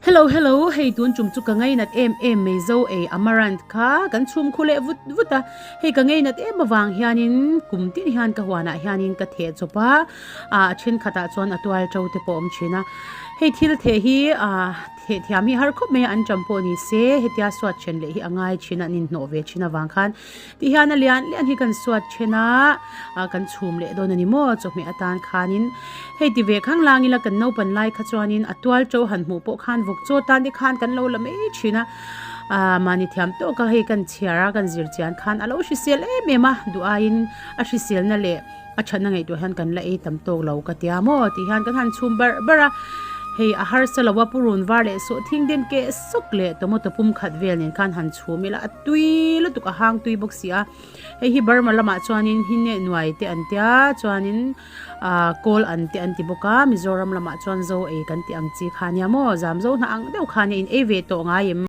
Hello hello, hei tun tum chu ka ngainat em em mai zo ei amaranth kha kan chhum khu leh vut vut a, hei ka ngainat em avang hianin kum tin hian ka huanah hianin ka theh chawp a, ah thenkhatah chuan a tual to te pawh a awm thin a, hei thil theh hi ah theh thiam hi har khawp mai a an ṭam pawh ni se hetia suat then leh hi a ngai thin a an inhnawh ve thin avang khan Ti hian a lian lian hi kan suat then a, ah kan chhum leh dawn a ni maw chawhmeh atan khanin hei ti ve khang lang ila kan naupan lai kha chuanin a tual to han hmuh pawh khan vawk chaw tan te khan kan lo la mai thin a, ah mahni thiam tawk a hei kan chhiar a kan zir chian khan a lo hrisel em em a duh aiin a hriselna leh A thatna ngaihtuah hian kan la ei tam tawk lo ka tia maw tih hian kan han chhum barh barh a, hei a harsa lo a purun var leh sawh thing den keh sawk leh tomato pum khat vel nen khan han chhum ila a tui lutuk a hang tui bawk si a, hei hi Burma lamah chuanin hi neh nuai te an tia chuanin ah kawl an te an ti bawk a Mizoram lamah chuan zo ei kan tih ang chi kha nia maw zam zo hna ang deuh kha nia in ei ve tawh ngai em?